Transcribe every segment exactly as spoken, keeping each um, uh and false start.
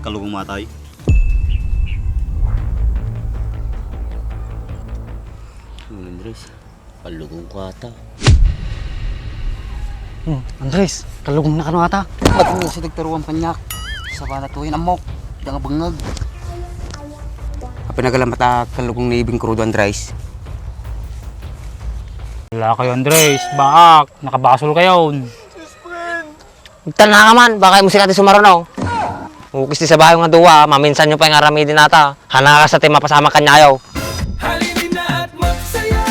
Kalugong matay. Ano, Andres? Kalugong ko ata. Hmm, Andres, kalugong na kano ata? Ba't mo sa tagtaruan, Panyak? Sa panatuhin, amok. Di nga bangag. Apay nagalamat a kalugong ni Ibing Crudo, Andres? Wala kayo, Andres. Baak. Nakabasol kayo. Tana ka man, baka musika ti sumaruno. Ukis ti sabayo nga dua, maminsan yo pay nga aramiden ata. Hanakas ti mapasamak kaniayo. Halina at magsaya,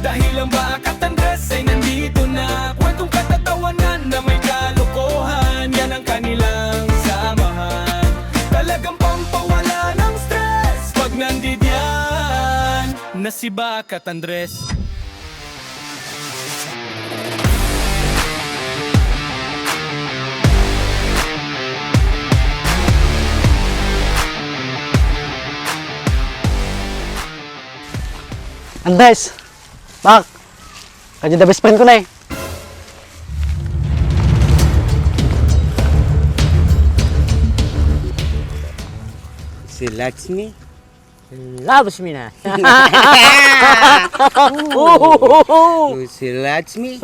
dahil ang Baak at Andres ay nandito na. Kwentong katatawanan na may kalokohan, yan ang kanilang samahan. Talagang pampawala ng stress pag nandidiyan na si Baak at Andres. Andres, Baak, kadi da best friend ko na eh. Si Laxmi? Loves me na. Oh, she loves me.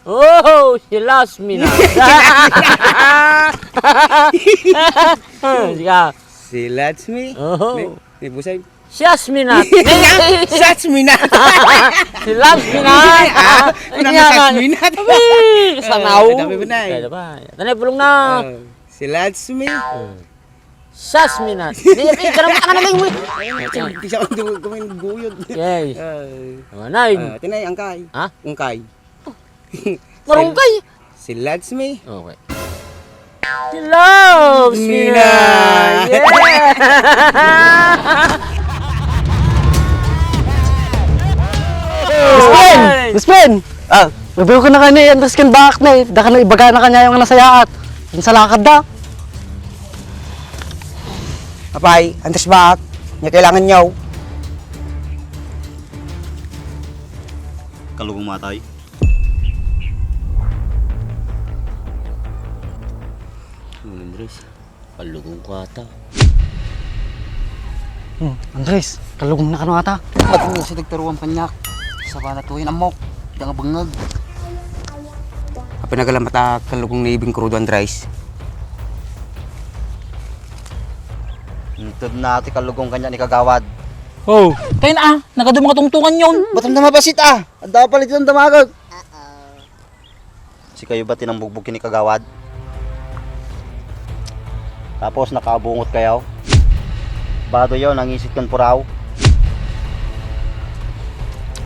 Oh, she loves me na. Siya. She loves me. Oh. Ni, ni Busay. She loves me na. She loves me na. She loves me na. Ah, ano na, she loves me na? Abi, sanaw. Ah, dami mo na eh. Kaya ba? Tanay, pulong na. Ah, she loves me. Oh. Sas minat. Di, di, ganun ka na lang mo. Ay, di siya ang dugo, gawin guyod. Yes. Ay. Ano na yun? Ah, tinay, angkay. Ha? Angkay. Marungkay. She loves me. Okay. She loves me na. Yeah. Best friend! Best friend! Ah. Gabi ko na kanya, Andres ken Baak na eh. Daka na ibaga na kanya yung nasayaat. Yung salakad da. Apay, Andres Baak, niya kailangan niyaw. Kalugong matay. Ano, Andres? Kalugong ko ata. Hmm, Andres, kalugong na kano ata? Ba't mo sa tagtaruan, Panyak? Sa panatuhin, amok. Di nga bangag. Apay nagalamat a kalugong ni Ibing Crudo, Andres? Inted na ti kalugong kanya ni Kagawad. Oh. Kayo na ah, nagadu mga tungtungan yon. Ba't ang namabasit ah? Ang dapat pala dito ang damagag. Sikayo ba tinambugbog ken ni Kagawad? Tapos nakaabungot kayo? Bado yaw, nangisit ken puraw.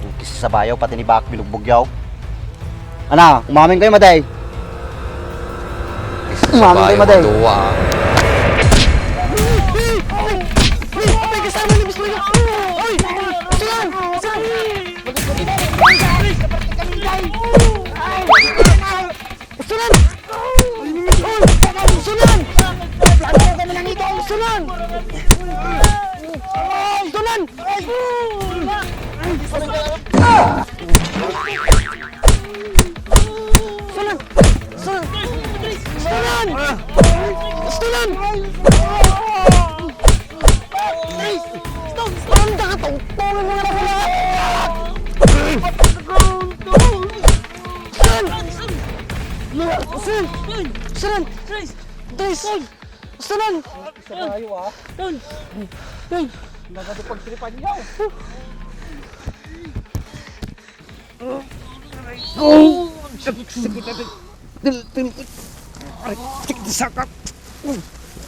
Ukis ti sabayo, pati ni Baak binugbog yaw. Ana, umamin kayo, maday. Umamin kayo, maday. Dua. Sunan! Sunan! Sunan! Sunan! Sunan! Sunan! Sunan! Sunan! Stop! Stop! Ang nakatungtong mo na pala! Sunan! Sunan! Sunan! Sunan! Sunan! Sunan! Sunan! Nagado pagtripan niya. Dil, dil, aray, sakit sa kak-,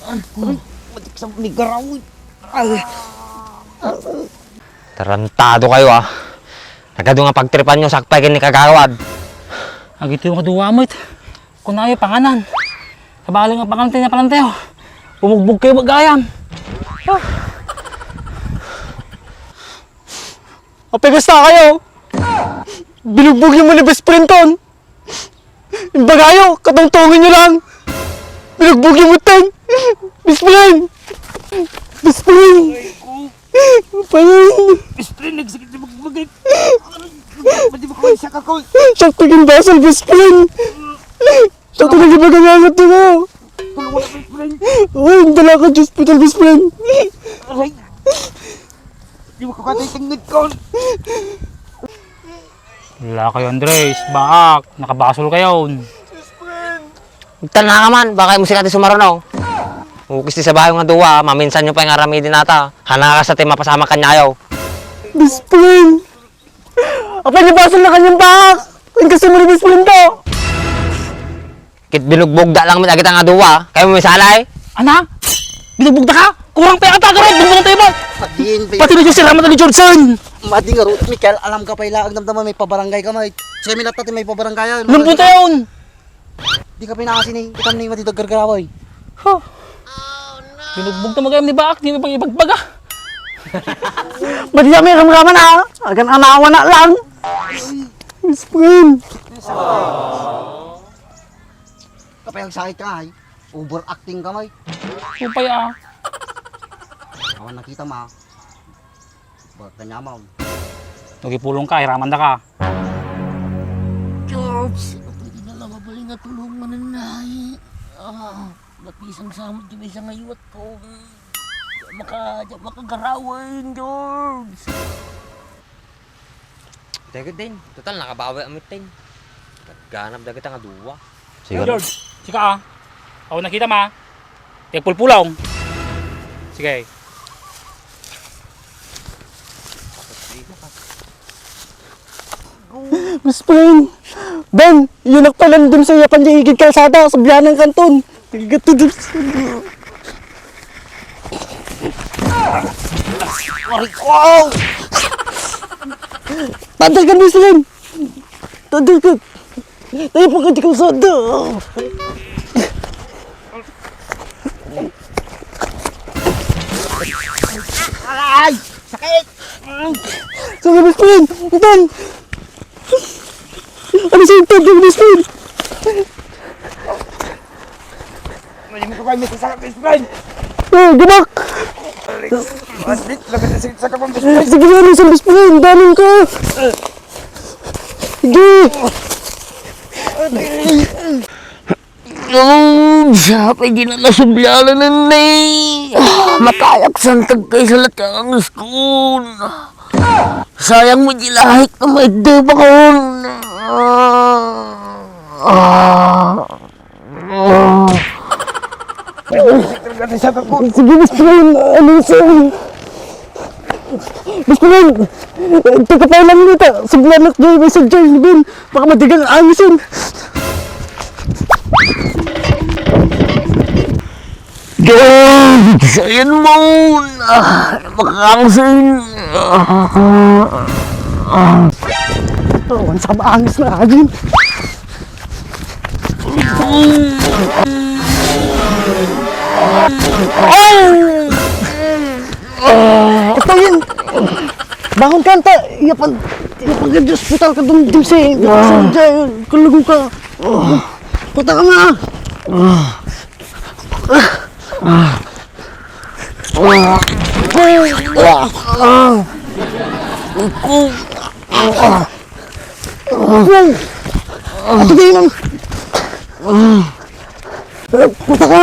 aray, matik sa ni garaw. Ay. Tarantado kayo, ah. Nagadu nga pagtripan nyo, sakpay ken ni Kagawad. Agito yung kaduwa mo, it. Kunayo, panganan. Sabali nga panganan, tayo na pangan tayo. Bumugbog kayo, mag-ayam. Ah. Apay kasta kayo? Binugbog mo ni best friend ton. Imbagayo, katungtungin nyo lang. Binugbog mo ten. Best friend. Best friend. Paano? Best friend, nagsakit na magbagay. Pwede ba ko siya kakol? Siya tigil basal, best friend. Siya tigil bagangangat mo. Tulungan ako, best friend. Uy, dala ka, Diyos, putal, best friend. Aray. Di mo ko katay tenged ko. Wala kayo, Andres. Baak. Nakabasol kayo. Best friend. Agtalna ka man, baka imo sika ti sumaruno. Ukis ti sabayo nga dua, maminsan yo pay nga aramiden ata. Hanakas ti mapasamak kanyayo. Best friend! Apay, nabasol na kanyan bak! Ang kasi mo ni best friend to! Ket binugbogda lang met agita nga dua, kayo mo misalay? Ana? Binugbogda ka? Kurang pay ata, garo! Bumbong tayo ba? Pati yun, pay- Pati na yung siramat ni Georgeson! Madi nga, Ruth, Michael, alam ka pay la, agdamdaman may pabarangay ka, may. Siya, may latta, may pabarangay, ah. Lumpon tayo! Di ka pinakasin eh. Kita mo na yung matidag gargarawa eh. Huh. Binugbog na magayam ni Baak, di mo pang ibagbaga. Ba't di kami ramraman, ah? Agan anawa na lang. Miss Queen. Kapag sakit ka ay, overacting ka, may. Upay, ah. Awan nakita, ma. Bakit kanya, ma'am? Nagipulong ka, hiraman da ka. George, pwede na lang mabaling nga tulong mananay. Ah, napisang samot yung isang ayuat ko. Di maka, di makagarawan, George. Dagad din. Total, nakabawi ang mitin. Nagganap dagad ang aduwa. Sige. George, sika, ah. Ako nakita ma. Tiyagpulpulaw. Sige. Miss Pring! Ben! Yunak palandun sa yapan di igid kalsada, sa biyanan kanton. Tigat to dun. Aray ko! Tadal ka, Miss Pring! Tadal ka! Tayo pa ka di kalsada! Aray! Sakit! Sige, best friend! Anton! Ano sa inton, best friend? Ano yung mukha mo sa sakit, best friend? Oh, gabak! Aray! Aray! Labi na sakit sa kapang, best friend! Sige, ano sa best friend? Danon ka! Sige! Aray! Ang sapay di na nasublanan ni. Makayak santag kay salat ka ang iskon. Sayang mo di lahit na may debakon. Ah. Ah. Sige, best friend. Ano sa Best friend, eh, teka pa lang nita. Sublanak di may sadya ni Ben. Baka madigang angisin. George, ayan mo. Ah, makakangsin. Ah, ah, ah. Oh, ang sama angis na agin. Ay! Ito yun! Bangon ka, anta! Iyapan, iyapan ka, Diyos, putal ka dun, Diyos, eh! Ah. Kalago ka! Puta ka nga! Ah! Ato kayo lang. Puta ka.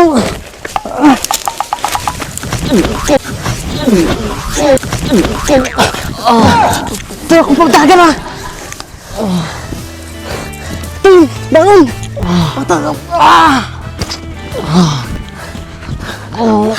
Tayo ko pagdagan, ah. Tayo, bangon. Puta ka. Ah. Oh.